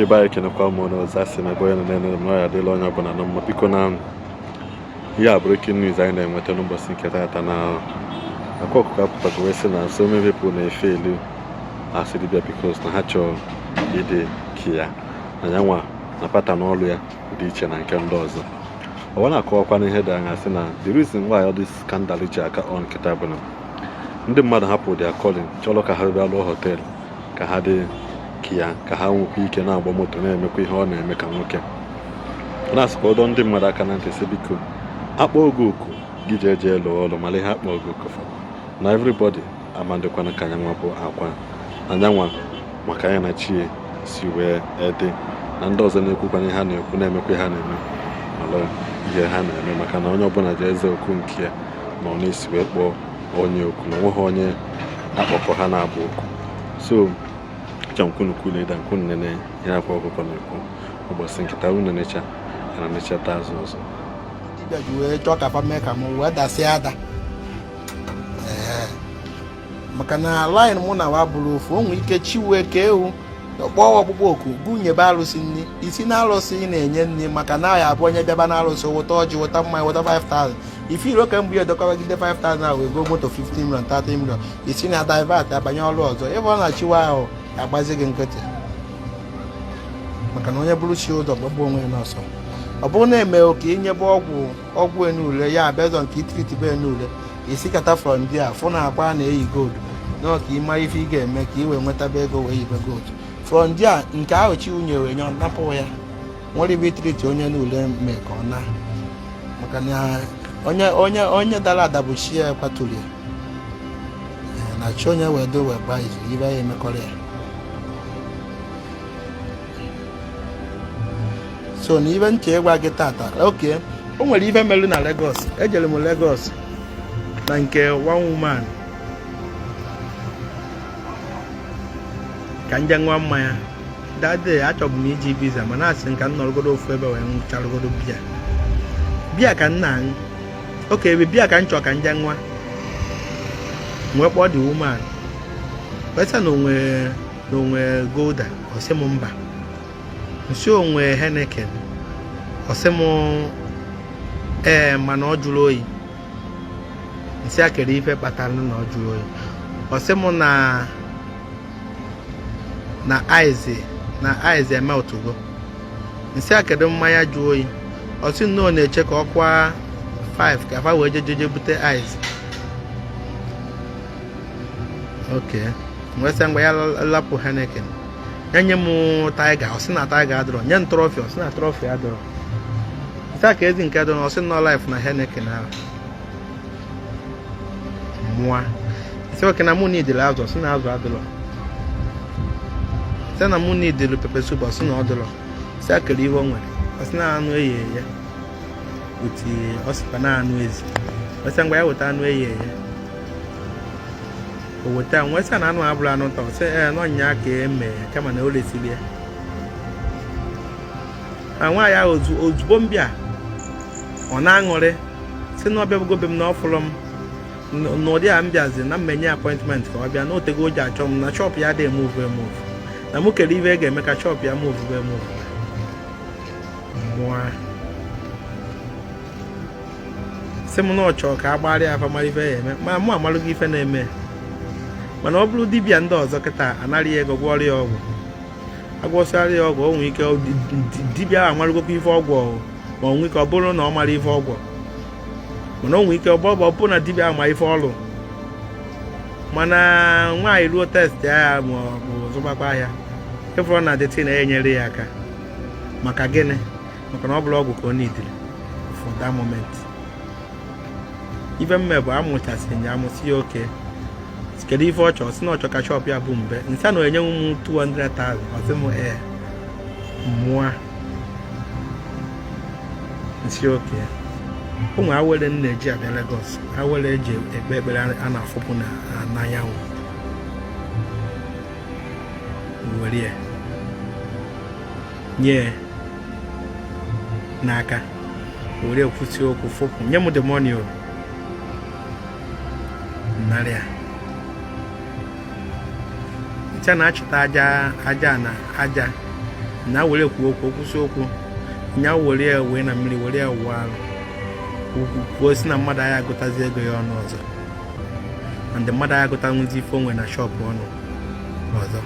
Ndị be anyị, ekenekwa m n'ọzọ. Asị m ebe onye nọ na-ene m na ọ ya adịla onye ọbụla na mma. Biko, na ihe a breaking news anyị na-enweta n'ụbọchị nke taata na Akwa Ọkụkọ apụtago wee sị na so many people na-efe elu asị dibịa because na ha chọrọ ịdị ka ya, na ya nwa na pattern ọlụ ya dị iche na nke ndị ọzọ. Ọ na-akọwakwa n'ihe dị anya, sị na the reason why all this scandal ji aka on kịta bụ na ndị mmadụ hapụ their calling, chọrọ ka ha bịa lụọ hotel, ka ha dị ka ya, ka ha nwekwa ike na-agba moto, na-emekwa ihe ọ na-eme ka nwoke. Ọ na-asịkwa ọdọ ndị mmadụ aka na ntị, sị biko, akpọ oge oku gị jee jee lụọ ọrụ, mara ihe akpọ oge oku for, na everybody amandịkwana ka anyanwa bụ akwa anyanwa maka ya na chie si wee dị, na ndị ọzọ na-ekwukwana ihe ha na-ekwu, na-emekwa ihe ha na-eme, mara ihe ha na-eme, maka na onye ọbụla ji eze okwu nke ya na ọ na-esi wee kpọọ onye okwu na onweghị onye akpọkọ ha na-abụ okwu. So chọ nkwunu kwulu ịda nkwunu nene ihe Akwa Ọkụkọ na-ekwu ụbọchị nkịta unu nenecha na nechata azụ ọzọ. Dibịa ji wee chọọ ka fa mee ka m wee dasịa ada. Ee, maka na line mụ na wa bụrụ ofu. O nwere ike chi wee kee ewu, kpọọ ọkpụkpọ oku gụnyebe arụsị nri, isi na arụsị ị na-enye nri, maka na ya abụ onye bịaba na arụsị, wụta ọjị, wụta mmanya, wụta 5000. Ife iro ka mgbe ya edokọbagide 5000 ahụ wee go moto 15 million, 30 million, isi na divert abanye ọrụ ọzọ. Ebe ọ na-achịwa ahụ agbazi gị nkịtị, maka na onye bụrụ chi ụzọ gbagbuo onwe ya n'ọsọ. Ọ bụrụ na eme ka inyebe ọgwụ, ọgwụ enule ya abịazọ nke itiritibe enule isi kata from there, fụ na akwa na-eyi gold nọ, ka ị mara ife ị ga-eme ka ị wee nwetaba ego wee yibe gold from there. Nke ahụ chi unye wee nye napụ ya nwere ibe itiriti onye n'ule mee ka ọ na, maka na onye dara ada bụ chi ya kwaturu ya. Ee, na chi onye wee do wee gbaa izu ibe ya emekọrọ ya. So na ibe nche ịgwa gị tata, oke o nwere ife mere na Lagos. Ejere m Lagos na nke one woman ka nje ṅụọ mmanya. That day achọbụ m iji Ibiza, mana asị m ka m nọrọgodo ofu ebe wee ṅụcharụgodo biya. Biya ka m na-aṅụ oke ebe biya ka m chọọ ka nje ṅụa. Wee kpọọ the woman, wee sị na onwe Gulder. Ọ sị m mba. Nsi onwe Heineken. Ọ sị m ee, mana ọ jụrụ oyi. Nsị akere ife kpatara na ọ jụrụ oyi. Ọ sị m na ice, na ice emeltụgo. Nsị akedo mmanya jụọ oyi? Ọ sị nnọọ na-eche ka ọ kwa 5 ka fa wee jejeje bute ice. Ok, wee sị ngwa, ya lapụ Heineken, ya nye m Tiger. Ọ sị na Tiger adịrọ. Nye m Trophy. Ọ sị na Trophy adịrọ. Nsị a ka ezi nke dị na. Ọ sị nọ life na Heineken ahụ mụa. Sị oke na mụ nidiri azụ. Ọ sị na azụ adịrọ. Sị na mụ nidiri pepper soup. Ọ sị na ọ dịrọ. Sị akere ihe o nwere? Ọ sị na anụ eghe eghe uti. Ọ sịkwa na anụ ezi. Ọ sị ngwa, ya weta anụ eghe eghe. O weta. Nwee sị na anụ abụrụ anụ taa. Ọ sị ee, n'ọnya ka eme, kama na o resiri ya na nwaanyị ahụ. Ozugbo m bịa, ọ na-aṅụrị, sị na ọbịa bụgobe m na ọ fụrụ m n'ụdị a m bịazi na mmenye appointment ka ọ bịa na otego o ji achọ m na shop ya dị emove emove, na mụ kere ife ga-eme ka shop ya move emove. Mụa sị m na ọ chọọ ka a gbara ya afa, mara ife ya eme, ma mụ amalụgo ife na-eme. Mana ọ bụrụ dibịa ndị ọzọ kịta, anara ya ego, gwọrọ ya ọgwụ, agwọsịara ya ọgwụ, o nwee ike dibịa ahụ amarụgokwa ife ọgwụ, ma o nwee ike ọ bụrụ na ọ mara ife ọgwụ. Mana o nwee ike ọ bụrụ na dibịa ahụ ma ife ọlụ. Mana nwaanyị ruo test ya ma ọ bụ zụbakwa ahịa, ịfụrụ na detin na-enyere ya aka. Maka gịnị? Maka na ọ bụrụ ọgwụ ka ọ nidiri for that moment. Ife mme bụ amụchasị ya, amụsị ya oke. Kedu ife ọ chọrọ? Sị na ọ chọ ka shop ya bụ mbe nsị na onye m 200,000. Ọ sị m ee. Mmụọ nsị oke ụmụ awere m na-eji abịa Lagos, awere eji ekpe ekpere a na-afụpụ n'anyanwụ, were ya nye n'aka, were kwụsị okwu, fụpụ, nye m the money. O narị a ncha na-achịta aja, aja na aja. Nya were kwuo okwu, okwusi okwu, nya were ya wee na mmiri were ya wụọ arụ, kwuo si na mmadụ agha agụtazi ego ya ọnụ ọzọ, and mmadụ agha agụtanwuzi ife onwe na shop ọnụ ọzọ,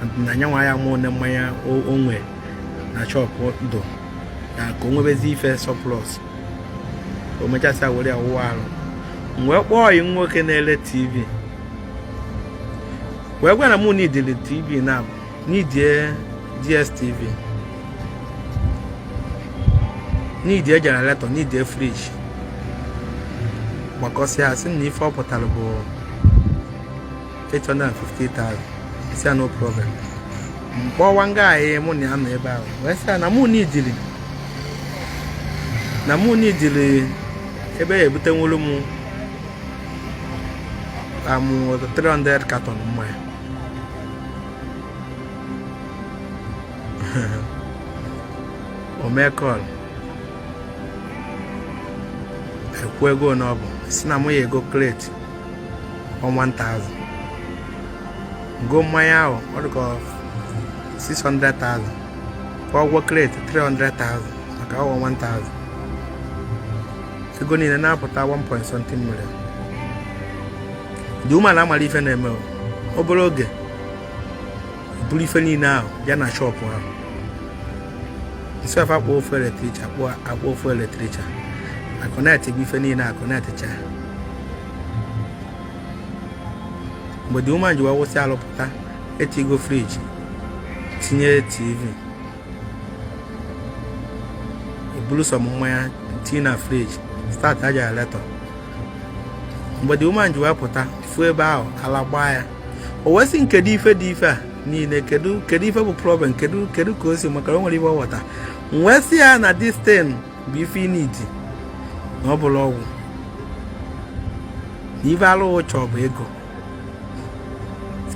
and na nyanwa ya ma one mmanya onwe na shop dụ ya ka o nwebezi ife surplus. O mechasịa were ya wụọ arụ. M wee kpọọ ọyị nwoke na-ele TV wee gwa na mụ nidiri TV na nidie DSTV, nidie generator, nidie fridge, gbakọsịa, sị na ife ọ pụtara bụ 850,000. Sị ya no problem. Mkpọwa nga anyị mụ na ya nọ ebe ahụ wee sị ya na mụ nidiri ebe ya ebutenwuru m amụ 300 carton mmanya. O mee call, ekwu ego na ọ bụ si na mụ ya ego crate 1000 go mmanya ahụ, ọ dịka 600,000 kwụọ ụgwọ crate 300,000 maka ọwọ 1000. Ego niile na-apụta 1 point something million. The woman amara ife na-eme o. Obere oge buru ife niile ahụ bịa na shop ahụ, nsi afa akpọ ofu electrician, akpọ ofu electrician, aconnect bụ ife niile aconnectcha. Mgbe the woman ji wee wụsị alụpụta, etigo fridge, tinye TV, eburu some mmanya tinye na fridge, start generator. Mgbe the woman ji wee pụta fuo ebe ahụ, ala gbaa ya. O wee sị, kedu ife dị ife a niile? Kedu ife bụ problem? Kedu ka o si maka o nwere ife ọ ghọta? M wee sị ya na this thing bụ ife ị need, na ọ bụla ọgwụ, na ife alụghị chọ bụ ego.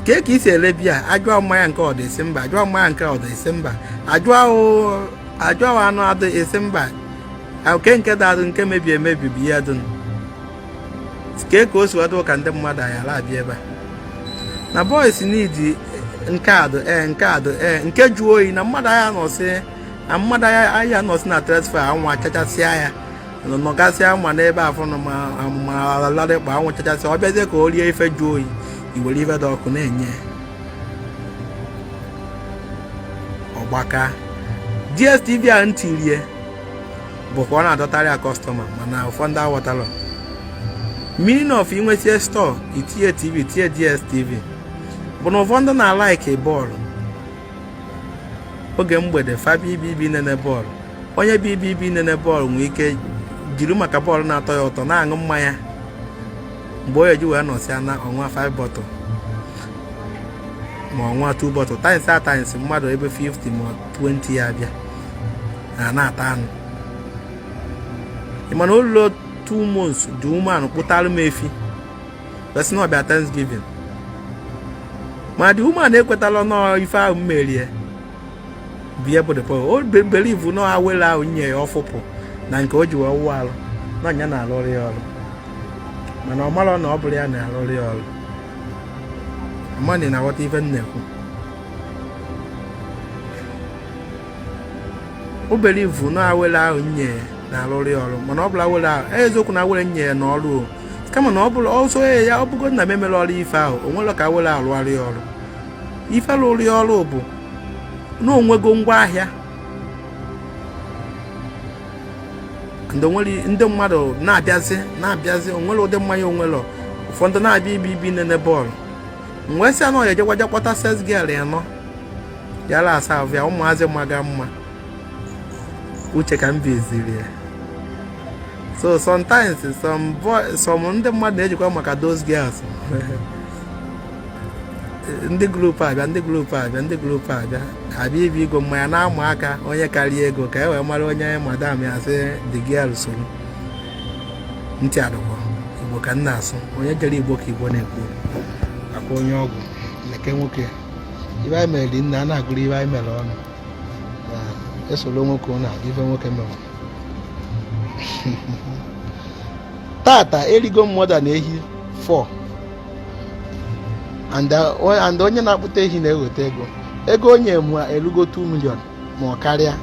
Kee ka isi ele bịa ajụọ mmanya nke ọdụ esi mba, ajụọ mmanya nke ọdụ esi mba, ajụọ anụ adụ esi mba, oke nke dị adụ, nke mebi emebi bụ ihe dụ. Kee ka o si wadụ ka ndị mmadụ ayara abịa ebe a na boys need nke adụ, ee, nke adụ, ee, nke jụọ oyi, na mmadụ agha nọsị na mmadụ agha nọsị na transfer, anwụ achachasịa ya, nọgasịa ma n'ebe afọ nọ ma aladịkpa, anwụ chachasịa, ọ bịazie ka o rie ife jụọ oyi, iwere ife dị ọkụ na-enye ọgbaka. DSTV a ntirie bụ ka ọ na-adọtarị ya customer, mana ụfọdụ aghọtalụ meaning of inwesie store, itinye TV, tinye DSTV, bụ na ụfọdụ na-alike bọọlụ oge mgbede, fa bibi nene bọọlụ. Onye bibi nene bọọlụ nwee ike jiri maka bọọlụ na-atọ ya ụtọ na-aṅụ mmanya. Mgbe o eji wee nọsịa na ọnwa 5 bottle ma ọnwa 2 bottle times a times mmadụ ebe 50 ma 20 ya abịa na na-ata anụ. Ị mana ụlọ 2 months dị, woman kpụtalụ m efi, wesị na ọbịa Thanksgiving. Ma the woman ekwetala nọọ ife ahụ m merie bụ bụ the point. O believe nọ awele ahụ nye ya ọfụpụ na nke o ji wee wụọ alụ na ọnya na-alụrụ ya ọrụ, mana ọ marọ na ọ bụrụ ya na-alụrụ ya ọrụ. Amani na aghọta ife m na-ekwu. O believe na awele ahụ nye na-alụrụ ya ọrụ, mana ọ bụla awele ahụ eziokwu na awele nye ya n'ọrụ o, kama na ọ bụrụ ọsọ ya, ọ bụgo na m emere ọrụ ife ahụ, o nwere ka awele alụgharị ya ọrụ. Ife lụrụ ya ọrụ bụ na onwego ngwa ahịa ndị mmadụ na-abịazi onwere ụdị mmanya onwere, ụfọdụ na-abịa ibi ibi nene bọọlụ. M wee sị anọ ya ejekwaje kpọta sales girl ya nọ yara asa ahụ ya, ụmụazị maga mma uche ka m biziri ya. So sometimes some boy, some ndị mmadụ na-ejikwa maka those girls, ndị group abịa, ndị group abịa, ndị group abịa abịa ibi igo mmanya na-ama aka onye karịa ego ka e wee mara onye madam ya sị the girl soro ntị adụkọ. Igbo ka m na-asụ, onye jere Igbo ka Igbo na-ekwu akwa onye ọgwụ leke nwoke. Ibe anyị mere dị nna a na-agụrụ ibe anyị mere ọnụ na esoro nwoke ụnụ agụ ife nwoke mere. Tata erigo mmadụ na ehi 4 and onye na-akpụta ehi na-eweta ego. Ego onye m elugo 2 million ma ọ karịa,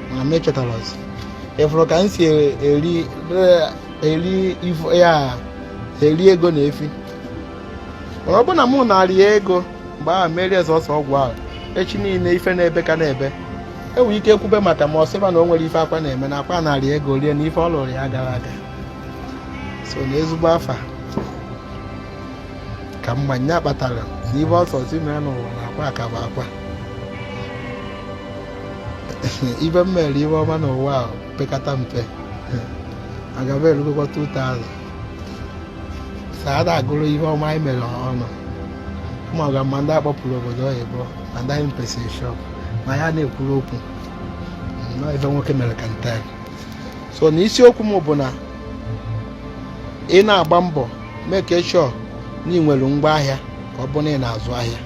mana m echetara ọzọ. Ịfụrụ ka m si eri eri ya, eri ego na efi. Mana ọ bụ na mụ narị ya ego mgbe ahụ, merie sọsọ ọgwụ ahụ, echi niile ife na-ebe ka na-ebe. Enwere ike ekwube maka ma ọ sịba na o nwere ife akwa na-eme na akwa narị ego rie na ife ọ lụrụ ya gara aga. So na ezigbo afa ka mma nya kpatara na ife ọsọ si mee n'ụwa na akwa ka bụ akwa. Ife m mere, ife ọma n'ụwa a pekata mpe, aga m erugokwa 2000. Sa ada agụrụ ihe ọma anyị mere ọnụ ụmụ ma ndị akpọpụrụ obodo oyibo, ma ndị anyị mpesịrị shop, ma ya na-ekwuru okwu nọọ. Ife nwoke mere ka nta. So na isiokwu m bụ na ị na-agba mbọ, make sure na ị nwere ngwaahịa, ka ọ bụ na ị na-azụ ahịa.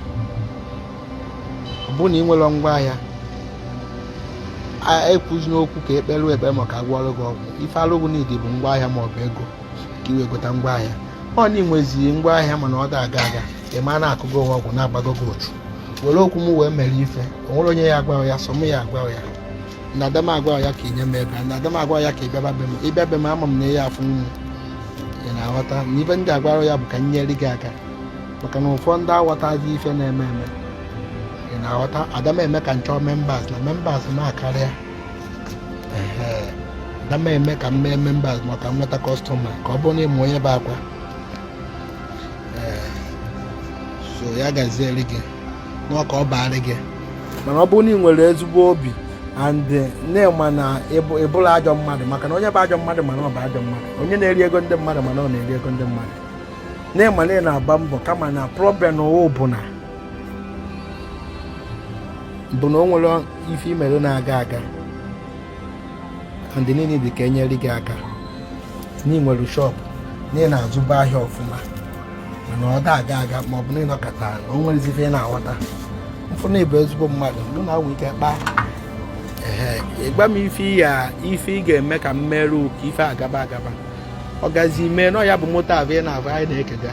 Ọ bụ na ị nwere ngwaahịa, ekwuzi n'okwu ka ekpere ekpe maka agwọrọ gị ọgwụ. Ife alụgwụ n'idi bụ ngwaahịa ma ọ bụ ego ka ị wee gota ngwaahịa. Ọ na ị nweziri ngwaahịa mana ọ da aga aga, ị ma na-akụgo onwe ọgwụ na-agbago gị otu. Were okwu m wee mere ife. O nwere onye ya agwa ya, sọ m ya agwa ya na ada m agwa ya ka ị nye m ego, na ada m agwa ya ka ị bịaba be m. Ịbịa be m, ama m na ya afụ nwu. Ị na-aghọta na ife ndị agwara ya bụ ka m nyere gị aka, maka na ụfọdụ aghọtazi ife na-eme eme. Ị na-aghọta? Ada m eme ka nchọọ members na members m akarịa. Ehe, ada m eme ka m mee members ma ka m nweta customer, ka ọ bụrụ na ịmụ onye bụ akwa. Ee, so ya gaziere gị nọọ ka ọ baarị gị. Mana ọ bụrụ na ị nwere ezigbo obi and na-ema na ịbụrụ ajọ mmadụ, maka na onye bụ ajọ mmadụ mana ọ bụ ajọ mmadụ, onye na-eri ego ndị mmadụ mana ọ na-eri ego ndị mmadụ, na-ema na ị na-agba mbọ, kama na problem ụwa bụ na o nwere ife imere na-aga aga and niile dị ka enyere gị aka, na ị nwere shop, na ị na-azụba ahịa ọfụma, mana ọ da aga aga, ma ọ bụ na ịnọkọta na o nwere ife ị na-aghọta mfụ na ịbụ ezigbo mmadụ, mụ na nwee ike kpaa. Ehe, ịgwa m ife ya, ife ị ga-eme ka m merụ ka ife agaba agaba. Ọ gazi mee na ya bụ moto ahụ ị na-ahụ anyị na-ekega.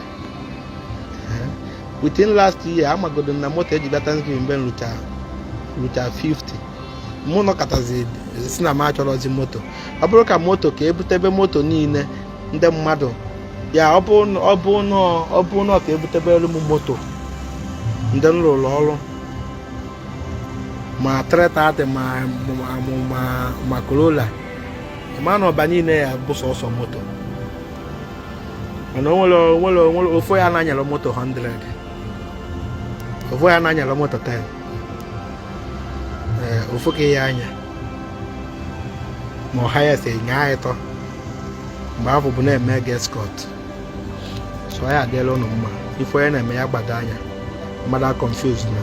Within last year, amagodo na moto eji bịa Thanksgiving mgbe m rucha 50. Mụ nọkọtazi si na m achọrọzi moto. Ọ bụrụ ka moto ka ebutebe moto niile ndị mmadụ ya, ọ bụ nọ ka ebutebere m moto ndị m rụrụ ọrụ, ma 330, ma Corolla, ma na ọba niile ya bụ sọsọ moto. Mana o nwere ofu ya na-anyere moto 100, ofu ya na-anyere moto 10. Ee, ofu ka ya anya ma ọha ya si nyaa ịtọ mgbe afọ bụ na-eme gị escort. So ya adịla ụnụ mma. Ife onye na-eme ya gbado anya, mmadụ a confuse na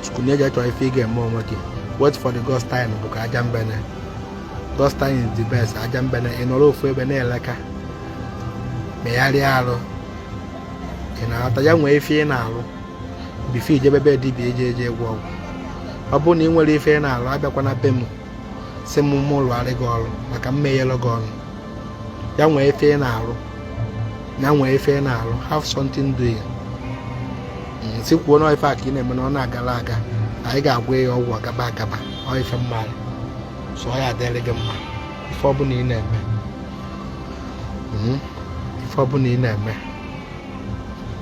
chukwu na eji achọ ife ị ga-eme onwe gị. Wait for the God's time bụ ka aja mbene. God's time is the best. Aja mbene, ị nọrọ ofu ebe na-eleka, megharịa arụ. Ị na-aghọta? Ya nwee ife ị na-alụ before ijebe be dibịa eje eje gwọ ọgwụ. Ọ bụrụ na ị nwere ife ị na-alụ, abịakwana be m si m mụ lụgharị gị ọrụ, maka mmenyelụ gị ọnụ. Ya nwee ife ị na-alụ, ya nwee ife ị na-alụ. Have something doing. Si kwuo na ife a ka ị na-eme na ọ na-agara aga, anyị ga-agwa ya ọgwụ agaba agaba. Ọ ife mmadụ so ọ ya adịrị gị mma. Ife ọbụla ị na-eme, ife ọbụla ị na-eme,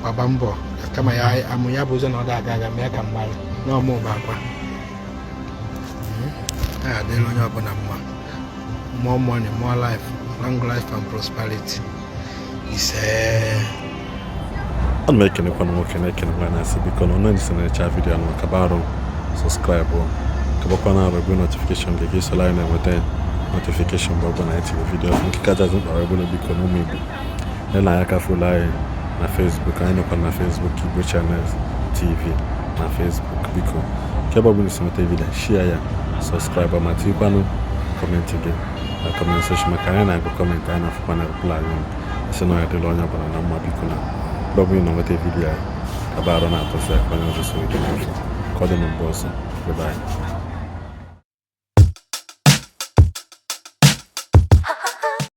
gbaba mbọ. Kama ya amụ ya bụ ụzọ na ọ da aga aga, mee ka mmadụ na ọmụ bụ akwa. Ya adịrị onye ọbụla mma. More money, more life, long life and prosperity. Ise. Ana m ekenekwana nwoke na-ekene nwaanyị, na-asị biko na ọnụ si na-echa video anụ kaba arụ subscribe, kabakwa na arụ bụ notification gị ka isola anyị na-enweta notification mgbe ọbụla anyị tinye video. Nke kachasị mkpa wee bụrụ, biko na ụmụ Igbo nne na anya ka follow anyị na Facebook. Anyị nọkwa na Facebook, Igbo Channels TV na Facebook. Biko, nke ebe ọbụla isi nweta video, share ya, subscribe, ma tinyekwanụ comment gị na comment section, maka anyị na-agụ comment, anyị na-afụkwa na reply anyị. Sị na ọ ya dịla onye ọbụla na mma. Biko, na mgbe ọbụla ị na-enweta video anyị, kaba arụ na-atụsị aka onye ọzọ so gị n'afọ. Ka ọ dị na mgbe ọzọ. Bye bye.